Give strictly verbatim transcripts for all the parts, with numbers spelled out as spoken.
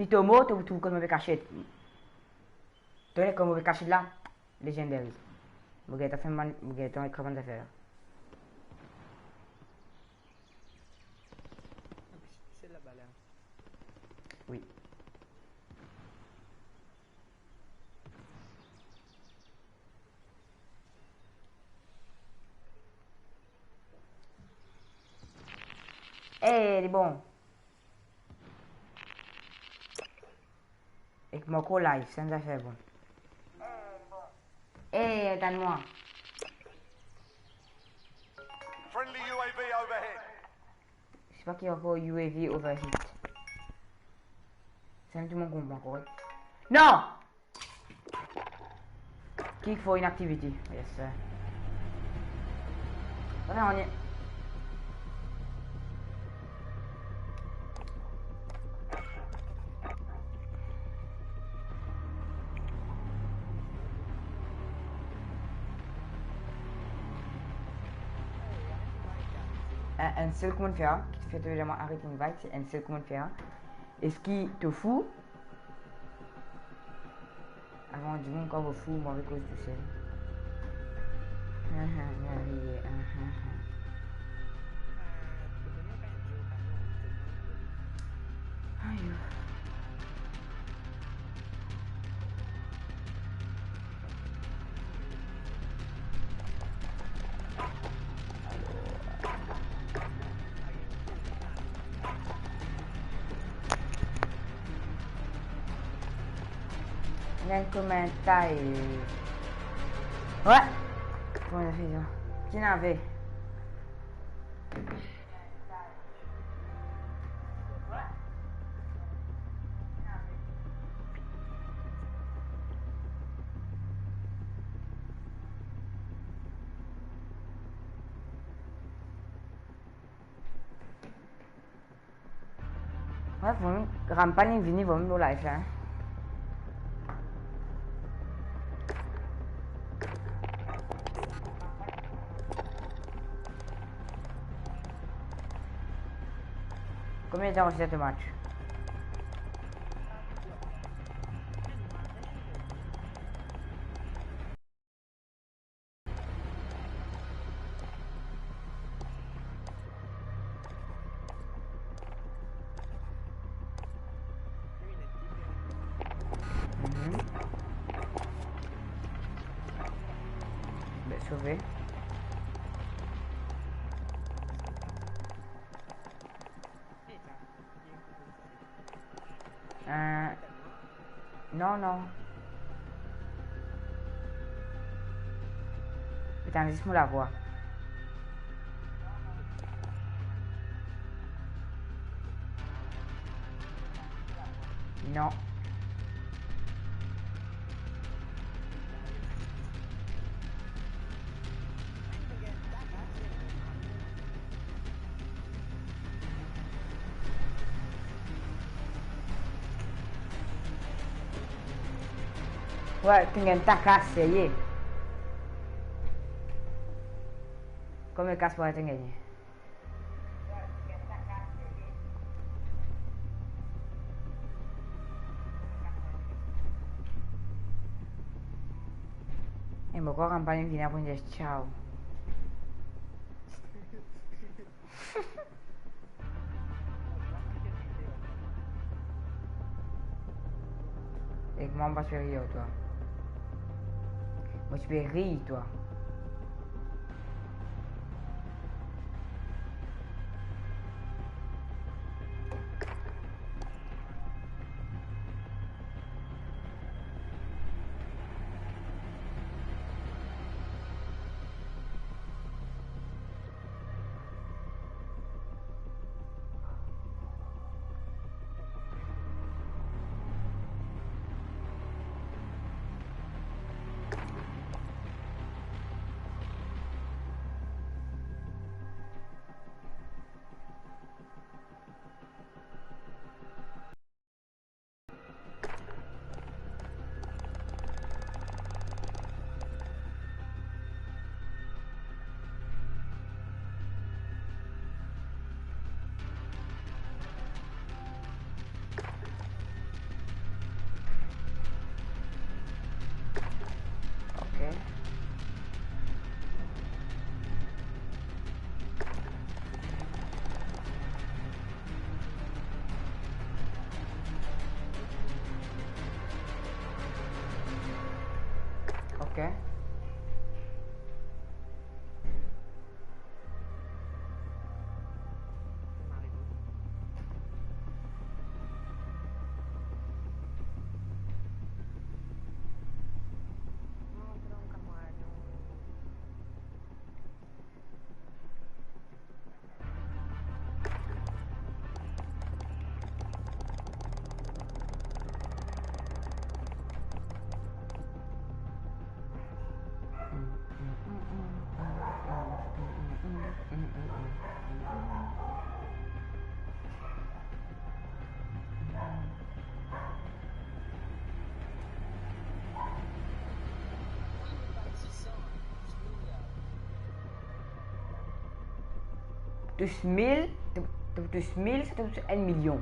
Si to mor, to pou trouv kot mo pe kasiet. To konnen kot mo pe kasiet la? Legendary. Mo gagn tan fer bann, mo gagn tan ekrir bann zafer la. Wi. Eh, li bon. Ek mo ankor live, sa enn zafer bon. Eh, atann mwa. Friendly U A V overhead. Sa pa ki ankor U A V overheat. Sa enn tou mo konpran korek. Non! Click for inactivity. Yes, sir. Voilà, on est. Enn, enn sel kouma fer, ki fer to demann aret invite, se enn sel kouma fer. Eski to fou? Avan dimoun kan mo fou, mo anvi koz tousel. Ahan, mo anvi, ahan, ahan. Ayo. Ena enn komanter. Wi. Kouma fer sa? Ki nave? Wi, vwala, Rampan inn vini, vwala, nou live la, hein. Konbien tan reste to match? Mhm. Be, sove. Euh, non, non. Atann, zis mo lavwa. Non. Wi, to gagn ta kas, serye. Konbien kas pou to gagne? E mo krwar Rampan inn vini apre inn dir ciao. Ek mwa, mo pa ti pe rir twa. Mo ti pe rir twa. Tous mil, tous, tous mil, tous un million.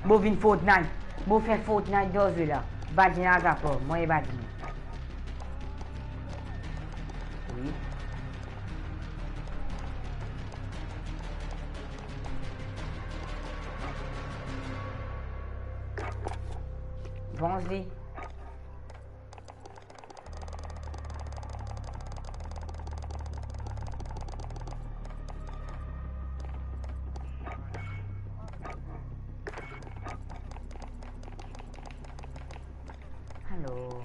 Mo vinn Fortnite. Mo fer Fortnite dan zwe la. Badjina Agapo, mo e badjina. Wi. Bon, li. Alor.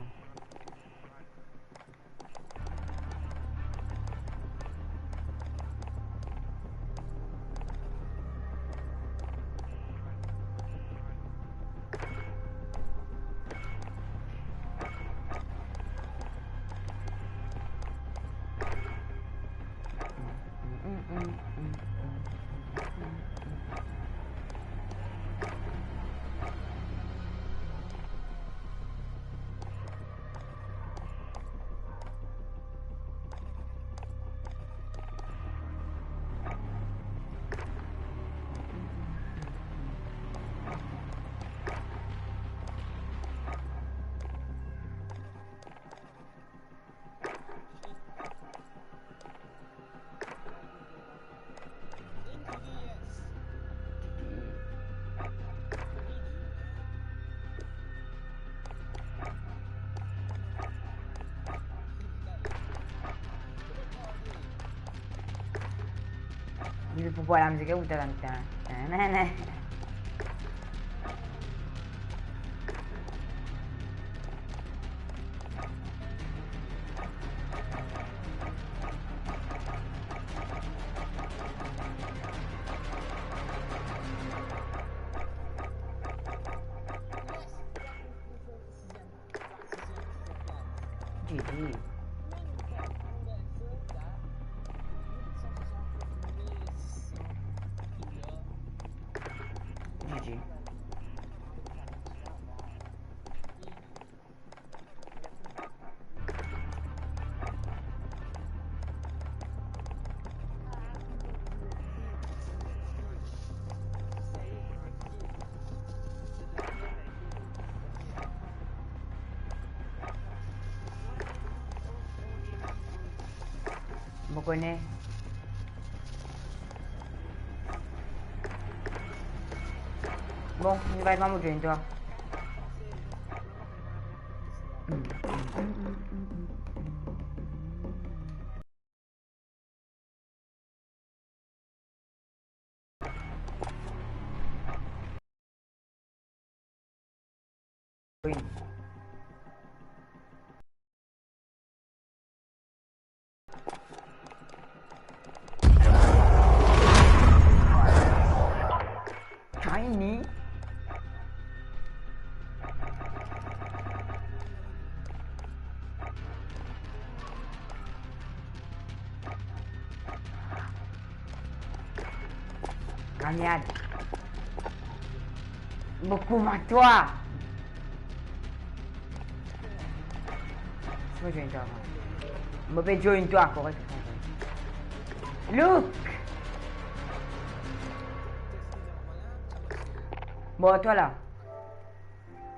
Li pou pran lamzik, ou ta tann, tann, tann, tann. G G. G G. Mo kone. Bon, nou va mwa mo join twa. Tiny. Gagn. Mo kouma twa. Mo join twa ankor. Mo pe join twa ankor, ek. Look! Bon, twa la.